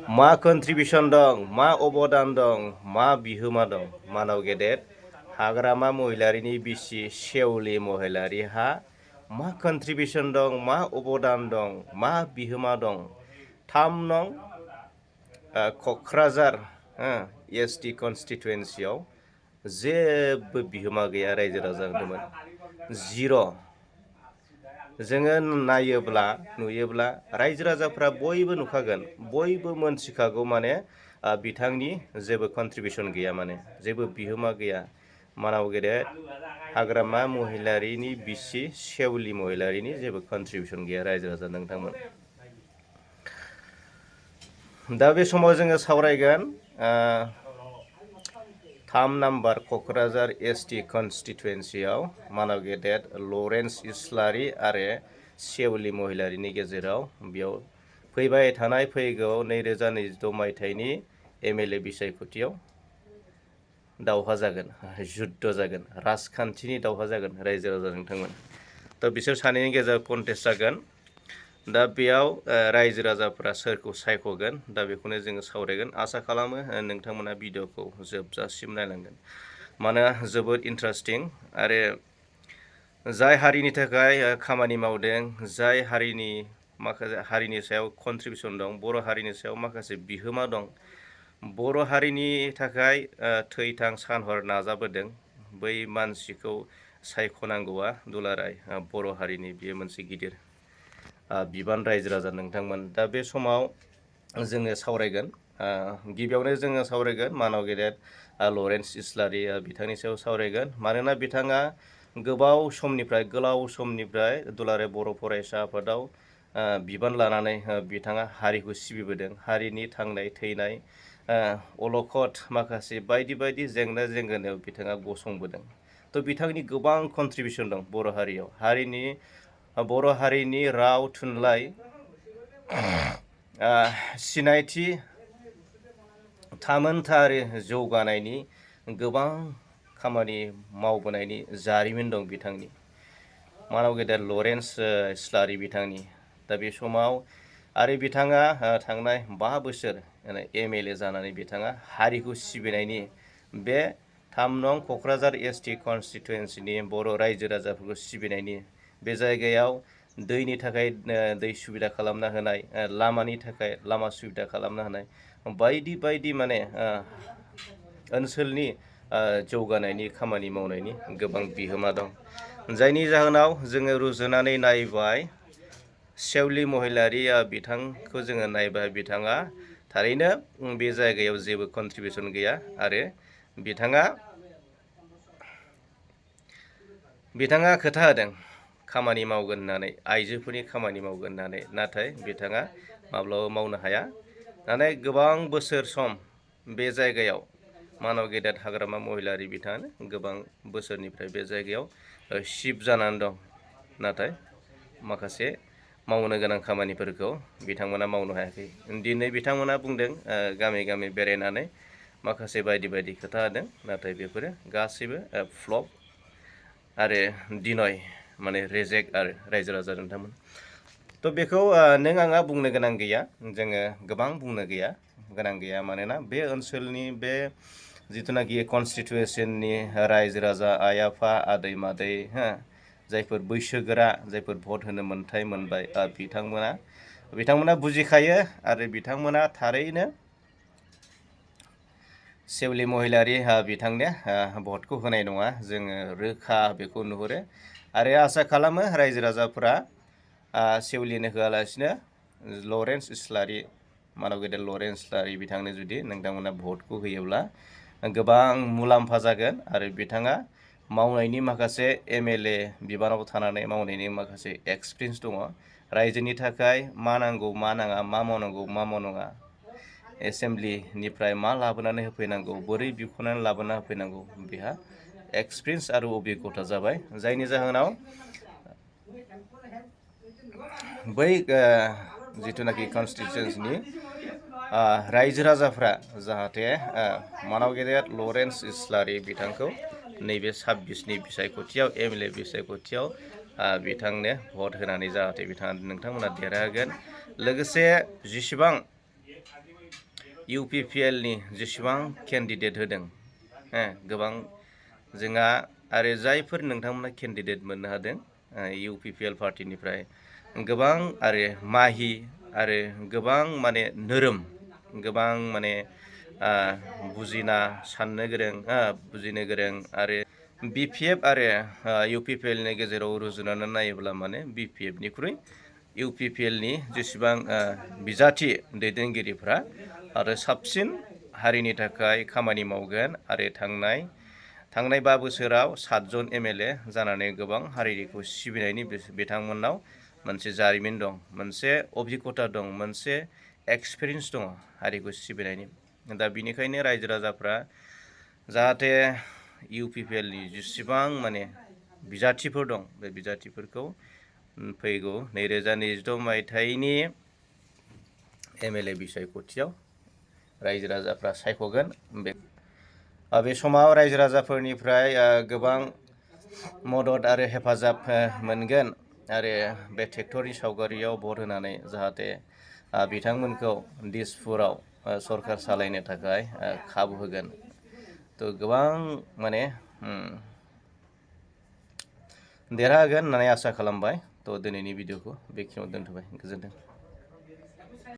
मा कन्ट्रिबिउसन दं, मा अबदान दं, मा बिहोमा दं मानाव गेदेर हाग्रामा महिलारिनि बिसि सेवलि महिलारिहा मा कन्ट्रिबिउसन दं, मा अबदान दं, मा बिहोमा दं। 3 नं क'क्राझार एस टि कन्स्टिटुवेन्सियाव जेबो बिहोमा गैया रायजो राजाफोरमोन। 0 जोङो नायोब्ला नुयोब्ला रायजो राजाफ्रा बयबो नुखागोन, बयबो मोनथिखागौ माने बिथांनि जेबो कन्ट्रिबिउसन गैया, माने जेबो बिहोमा गैया। मानाव गेदेर हाग्रामा महिलारिनि बिसि सेवलि महिलारिनि जेबो कन्ट्रिबिउसन गैया रायजो राजा नोंथांमोन। दा बे समाव जोङो सावरायगोन 3 नाम्बार क'क्राझार एस टि कन्स्टिटुवेन्सियाव मानाव गेदेर लरेन्स इस्लारि आरो सेवलि महिलारिनि गेजेराव बेयाव फैबाय थानाय फैगौ 2026 मायथाइनि MLA बिसायख'थियाव दावहा जागोन, जुद्ध जागोन, राजखान्थिनि दावहा जागोन रायजो राजा नोंथांमोन। थ' बिसोर सानैनि गेजेराव कन्टेस्ट जागोन। दा बेयाव रायजो राजाफ्रा सोरखौ सायख'गोन दा बेखौनो जोङो सावरायगोन। आसा खालामो नोंथांमोना भिडिअखौ जोबजासिम नायलांगोन, मानोना जोबोद इन्टारेस्टिं आरो जाय हारिनि थाखाय खामानि मावदों, जाय हारिनि माखासे हारिनि सायाव कन्ट्रिबिउसन दं, बर' हारिनि सायाव माखासे बिहोमा दं, बर' हारिनि थाखाय थै-थां सान-हर नाजाबोदों, बै मानसिखौ सायख'नांगौआ दुलाराय बर' हारिनि बेयो मोनसे गिदिर बिबान रायजो राजा नोंथांमोन। दा बे समाव जोङो सावरायगोन। गिबियावनो जोङो सावरायगोन मानाव गेदेर लरेन्स इस्लारि बिथांनि सायाव सावरायगोन, मानोना बिथाङा गोलाव समनिफ्राय दुलाराय बर' फरायसा आफादाव बिबान लानानै बिथाङा हारिखौ सिबिबोदों, हारिनि थांनाय थैनाय अलखद माखासे बायदि बायदि जेंना जेंगोनायाव बिथाङा गसंबोदों। थ' बिथांनि गोबां कन्ट्रिबिउसन दं बर' हारियाव, बर' हारिनि राव थुनलाइ सिनायथि थामोनथारि जौगानायनि गोबां खामानि मावबोनायनि जारिमिन दं बिथांनि, मानाव गेदेर लरेन्स इस्लारि बिथांनि। दा बे समाव आरो बिथाङा थांनाय 5 बोसोर MLA जानानै बिथाङा हारिखौ सिबिनायनि बे 3 नं क'क्राझार एस टि कन्स्टिटुवेन्सिनि बर' रायजो राजाफोरखौ सिबिनायनि बे जायगायाव दैनि थाखाय दै सुबिदा खालामना होनाय, लामानि थाखाय लामा सुबिदा खालामना होनाय, बायदि बायदि माने ओनसोलनि जौगानायनि खामानि मावनायनि गोबां बिहोमा दं। जायनि जाहोनाव जोङो रुजुनानै नायबाय सेवलि महिलारि बिथांखौ जोङो नायबा बिथाङा थारैनो बे जायगायाव जेबो कन्ट्रिबिउसन गैया आरो बिथाङा खोथा होदों खामानि मावगोन होननानै, आइजोफोरनि खामानि मावगोन होननानै, नाथाय बिथाङा माब्लाबा मावनो हाया। नाथाय गोबां बोसोर सम बे जायगायाव मानाव गेदेर हाग्रामा महिलारि बिथाङानो गोबां बोसोरनिफ्राय बे जायगायाव शिफ्ट जानानै दं, नाथाय माखासे मावनो गोनां खामानिफोरखौ बिथांमोना मावनो हायाखै। दिनै बिथांमोना बुंदों गामि गामि बेरायनानै माखासे बायदि बायदि खोथा होदों, नाथाय बेफोरो गासैबो फ्लप आरो डिनय माने रेजेक्ट आरो रायजो राजा नोंथांमोन। थ' बेखौ नों आंहा बुंनो गोनां गैया, जोङो गोबां बुंनो गोनां गैया, मानोना बे ओनसोलनि बे जिथुनाखि कन्स्टिटुवेसननि रायजो राजा आइ आफा आदै मादै जायफोर बैसोगोरा, जायफोर भट होनो मोन्थाय मोनबाय, बिथांमोना बुजिखायो आरो बिथांमोना थारैनो सेवलि महिलारि बिथांनो भटखौ होनाय नङा, जोङो रोखा बेखौ नुहुरो आरो आसा खालामो रायजो राजाफोरा सेवलिनो होआलासिनो लरेन्स इस्लारि, मानाव गेदेर लरेन्स इस्लारि बिथांनो जुदि नोंथांमोना भटखौ होयोब्ला गोबां मुलाम्फा जागोन आरो बिथाङा मावनायनि माखासे MLA बिबानाव थानानै मावनायनि माखासे एक्सपिरियेन्स दङ, रायजोनि थाखाय मा नांगौ मा नाङा, मा मावनांगौ मा मावनाङा, एसेम्ब्लिनिफ्राय मा लाबोनानै होफैनांगौ, बोरै बिख'नानै लाबोना होफैनांगौ, बेहा एक्सपिरियेन्स आरो अभिगथा जाबाय। जायनि जाहोनाव बै जिथुनाखि कन्स्टिटुवेन्सिनि रायजो राजाफ्रा जाहाथे मानाव गेदेर लरेन्स इस्लारि बिथांखौ नैबे 26नि बिसायख'थियाव MLA बिसायख'थियाव बिथांनो भट होनानै जाहाथे नोंथांमोना देरहागोन। लोगोसे जेसेबां UPPLनि जेसेबां केन्डिडेट होदों गोबां जोंहा आरो जायफोर नोंथांमोना केन्डिडेट मोननो हादों UPPL पार्टिनिफ्राय गोबां आरो माहि आरो गोबां माने नोरोम गोबां माने बुजिना साननो गोरों बुजिनो गोरों आरो BPF आरो UPPLनि गेजेराव रुजुनानै नायोब्ला माने BPFनिख्रुइ UPPLनि जेसेबां बिजाथि दैदेनगिरिफ्रा आरो साबसिन हारिनि थाखाय खामानि मावगोन आरो थांनाय 5 बोसोराव 7 जन MLA जानानै गोबां हारिखौ सिबिनायनि बिथांमोननाव मोनसे जारिमिन दं, मोनसे अभिगता दं, मोनसे एक्सपिरियेन्स दङ हारिखौ सिबिनायनि। दा बिनिखायनो रायजो राजाफ्रा जाहाथे UPPLनि जेसेबां माने बिजाथिफोर दं बे बिजाथिफोरखौ फैगौ 2026 मायथाइनि MLA बिसायख'थियाव रायजो राजाफ्रा सायख'गोन। बे समाव रायजो राजाफोरनिफ्राय गोबां मदद आरो हेफाजाब मोनगोन आरो बे ट्रेक्टरनि सावगारियाव भट होनानै जाहाथे बिथांमोनखौ दिसपुराव सरकार सालायनो थाखाय खाबु होगोन। थ' गोबां माने देरहागोन होननानै आसा खालामबाय। थ' दिनैनि भिडिअखौ बेखिनियाव दोनथ'बाय। गोजोन्थों।